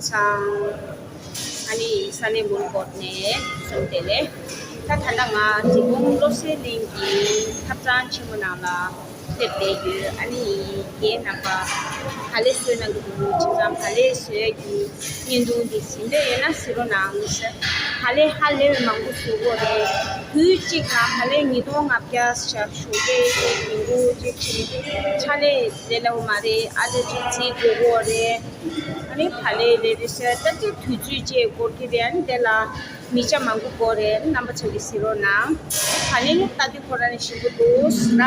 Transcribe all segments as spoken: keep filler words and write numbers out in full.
ཚང་། ཨ་ནི་ས་གནས་མོན་གྷོ་ནས་བཟུང་སྟེ་ལས། ད་ད་ལྟ་ང་འབྲས་སྤུངས་བློ་གསལ་གླིང་གི་ཐབ་ཚང་ཆེན་མོ་ནང་ལ་ཕེབས་བསྡད་ཡོད། ཨ་ནི་རྒན་རྣམ་པ་ག་ལེ་བཟོས་གནང་གི་འདུག་ཁྱེད་ཚང་ག་ལེ་བཟོས་ཀྱི་བརྙན་ཐུང་འདི་གཟིགས་འདོད་ཡོད་ན་གཟིགས་རོགས་གནང་། ག་ལེ་ཧ་ལས་པའི་མང་པོ་བཟོ་གི་རེད། དུས་གཅིག་ལ་ག་ལེ་ཉིས་སྟོང་ལྔ་བརྒྱ་ཞག་ཞོགས་ཀས་ཉིན་གུང་གཅིག་ཕྱིན་ཕྱག་ལས་ལས་སླ་པོ་མ་རེད། ཨ་ཅག་ཅིག་བྱེད་དགོས་ཀྱི་རེད། ཨ་ནི་ཕ་ལེ་ལས་རེད་ཟེར་ད་ལྟའི་དུས་ཚོད་བཅས་འགོར་གྱི་རེད། ཨ་ནི་དེ་ལ་མི་ཆ་མང་པོ་འགོར་རེད། རྣམ་པ་ཚོ་གིས་གཟིགས་རོགས་གནང་། ཕ་ལེ་ནི་ལྟ་དུས་ཁོ་རང་ནས་ཞིམ་པོ་འདུག་ཟེར་ན།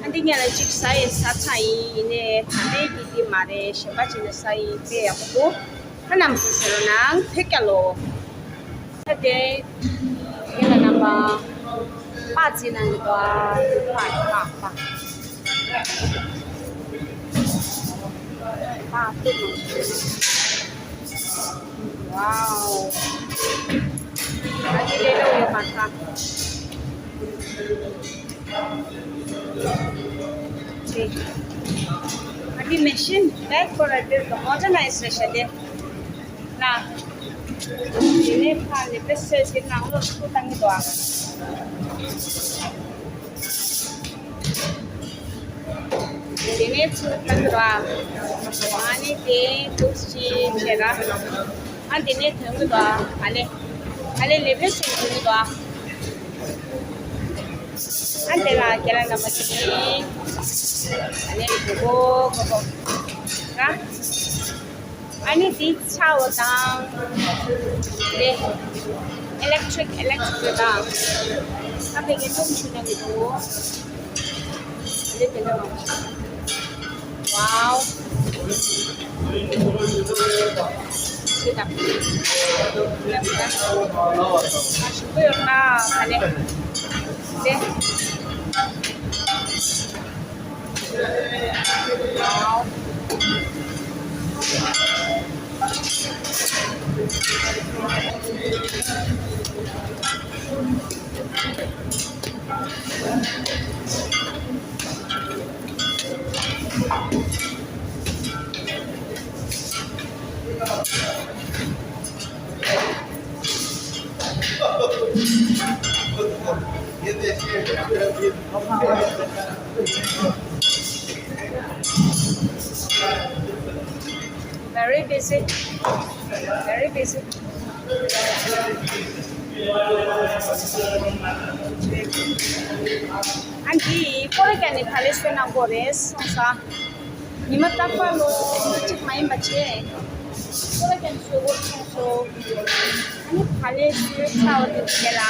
ཨ་འདི་ངས་ལ་གཅིག་ཟ་ཡས་ཟ་ཚར་ཡིན། ཡིན་ནའི་ད་ལྟའི་དེ་དེ་མ་རེད། གཞན་པ་ཅིག་ནས་ཟ་ཡིན། དཔེ་ཡག་པོ་འདུག་ཨ་རྣམ་པ་ཚོ་གཟིགས་རོགས་གནང་། ཐུགས་རྗེ་ཆེ་ལོ། ད་དེ་ཡིན་ལ་རྣམ་པ། པགས་བྱིན་གནང་གི་འདུག་ཨ། པགས་པགས་པགས། པགས་བཏུབ་ནང་། ཝའོ། ཨ་ནི་ལས་སླ་པོ་ཡོད་མ་རེད། ཨ་ནི་མེ་ཤིན་བེག་ཁོ་ར་དེ་མོ་ཌར་ནའི་ཛི་རེད་ཤག་དེ། ལ། དེ་ནས་ཕར་ལས་པེ་སེ་ཟེར་ནང་ལོགས་སུ་བཏང་གི་འདུག་ཨ། དེ་ནས་ཚུར་བཏང་གི་འདུག་ཨ། ཨ་ནི་དེ་འདུག་སེ་བྱས་ར། ཨ་དེ་ནས་ཐོན་གི་འདུག་ཨ། ཨ་ལེ། ཨ་ལེ་ལས་པེ་སེ་ཐོན་གི་འདུག་ཨ། ཨ་དེ་ལ་རྒན་ལགས་རྣམ་པ་ཚོ་གིས། ཨ་ལེ་གོ་གོ་གོ་གོ། ར། ཨ་ནི་འདི་ཚ་བོ་དང་། དེ། ཨི་ལེག་ཊི་རིག་ཨི་ལེག་ཊི་རིག་དང་། ཨ་ཕ་གིར་འཐུང་ཆུ་གནང་གི་འདུག་དེ་དེ་འདྲ་མང་པོ། ཝའོ། ཞེ་དྲག་ཨ་ཞིམ་པོ་ཡོད་ན་ད་ལེ། དེ། Very busy. Very busy. ཨ་འདི་ཀོ་རེ་ཀན་ནི་ཕ་ལེ་སི་ནང་གོ་རེ་སོང་ས། ཉི་མ་རྟག་པར་ལོ་གཅིག་མ་ཡིན་པ་བྱས། ཁོ་ར་ཀྱང་ཚོད་སྐོར་ཚོགས་སོ། ཨ་ནི་ཕ་ལེ་སི་ཚ་བ་དེ་དེ་ལ།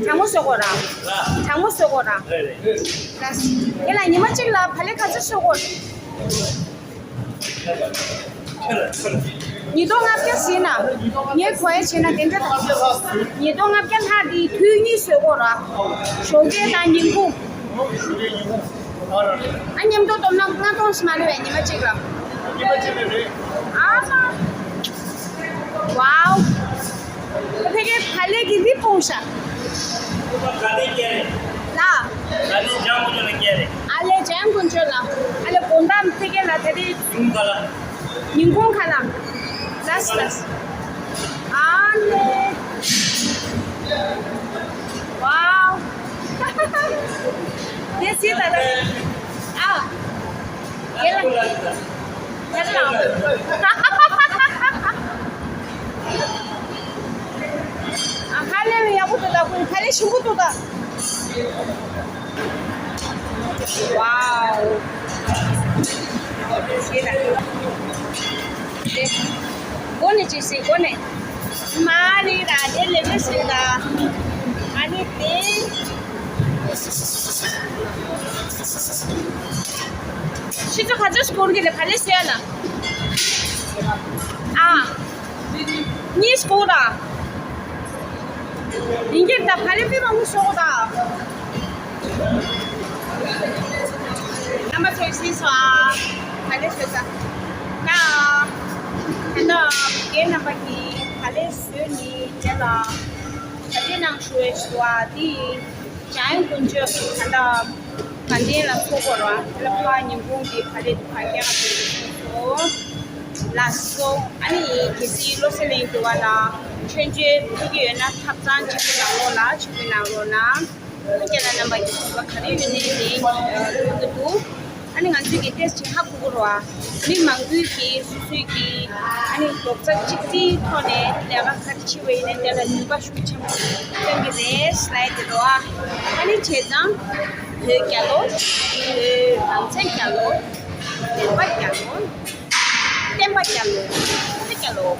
གྲང་མོ་བཟོ་དགོས་ར། གྲང་མོ་བཟོ་དགོས་ར། ད་དེ་ལ་ཉི་མ་གཅིག་ལ་ཕ་ལེ་ག་ཚོད་བཟོ་དགོས། ཉིས་སྟོང་ལྔ་བརྒྱ་ཟིན་ན། ངས་གོ་ཡ་བྱས་ན་དེ་འདྲ་དང་། ཉིས་སྟོང་ལྔ་བརྒྱ་ལྷག་དེ་དུས་གཉིས་བཟོས་དགོས་ར། ཞོགས་ཀས་དང་ཉིན་གུང་། ཨ་མཉམ་དུ་བསྡོམས་ན་ལྔ་སྟོང་ཞིག་མ་རེད་པས་ཉི་མ་གཅིག་ལ། ཉི་མ་གཅིག་ལ་རེད། ཨ་མ། ཝའོ། ཕ་གིར་ཕ་ལེ་གི་རི་སྤུངས་ཤག་ལ། ཨ་ལེ་འཇང་དཀོན་མཆོག་ལ། ཨ་ལེ་དགོང་དག་ཕ་གིར་ལ་ད་དེ། ཉིན་གུང་ཁ་ལག་ལགས་ལགས། ཨ་ལེ། ཝའོ། དེ་སི་ད་ད། ཨ། དེ་ལ། དེ་ལ། ཨ་ཧ་ལས་པའི་ཡག་པོ་འདུག་ད་ཁོ་ཧ་ལས་ཞིམ་པོ་འདུག་ད། ཝའོ། ཞེས་དང་། དེ། སྒོ་ནས་ཅིག་སྲིད་སྒོ་ནས། མ་རེད་ར་དེ་ལས་མི་སྲིད་ད། ཨ་ནི་དེ། ཕྱི་ཚོ་ག་ཚོད་སྐོར་གྱི་ལས་ག་ལས་སྲིད་ཨ་ལ། ཨ། གཉིས་སྐོར་ར། ཡིན་གྱི་ད་ཕ་ལེ་པི་མང་པོ་ཤོག་ད། རྣམ་པ་ཚོས་གཟིགས་སོང་ཨ། ཕ་ལེ་བཟོས་ས། ད། ད་ལྟ་རྒན་རྣམ་པ་གིས་ཕ་ལེ་བཟོས་ནས་དེ་ལ། ཕ་ལེ་ནང་བཞུགས་པའི་བཞུགས་པ་དེ། འཇང་དཀོན་མཆོག་གི་ད་ལྟ་དགའ་ལྡན་ལ་ཚོགས་སྐོར་བ་དེ་ལ་ཕ་ཉིན་གུང་གི་ཕ་ལེ་དེ་ཕ་རྒྱག་དགོས་ཀྱི་སོང་། ལགས་སོ། ཨ་ནི་གལ་སྲིད་བློ་གསལ་གླིང་འགྲོ་བ་ལ་ཆོས་འབྱོར་ཕུལ་གྱི་ཡོད་ན་ཐབ་ཚང་གཅིག་པུ་ནང་ལོགས་ལ་ཆུ་ཁོལ་ནང་ལོགས་ན། ཁྱེད་རང་རྣམ་པ་གི་གཟུགས་པོ་ག་རེ་ཡོད་ནའི་རེད། ཨ་ནི་ང་ཚོས་ཀྱི་ཏེས་ཅིག་ཧ་གོ་གི་རེད་བ། མི་མང་པོས་ཀྱི་སོ་སོའི་གི་ཨ་ནི་རྡོག་རྩ་གཅིག་སྒྲིལ་ཐོག་ནས་ལས་ཀ་ག་རེ་བྱེད་པ་ཡིན་ནའི་དེ་ལ་ནུས་པ་ཤུགས་ཆེན་པོ་སྟོན་གྱི་རེད་ལབ་ཡ་དེ་རེད་བ། ཨ་ནི་བྱས་ཙང་བོད་རྒྱལ་ལོ། བོད་རང་བཙན་རྒྱལ་ལོ། བདེན་པ་རྒྱལ་ལོ། བསྟན་པ་རྒྱལ་ལོ། བོད་རྒྱལ་ལོ།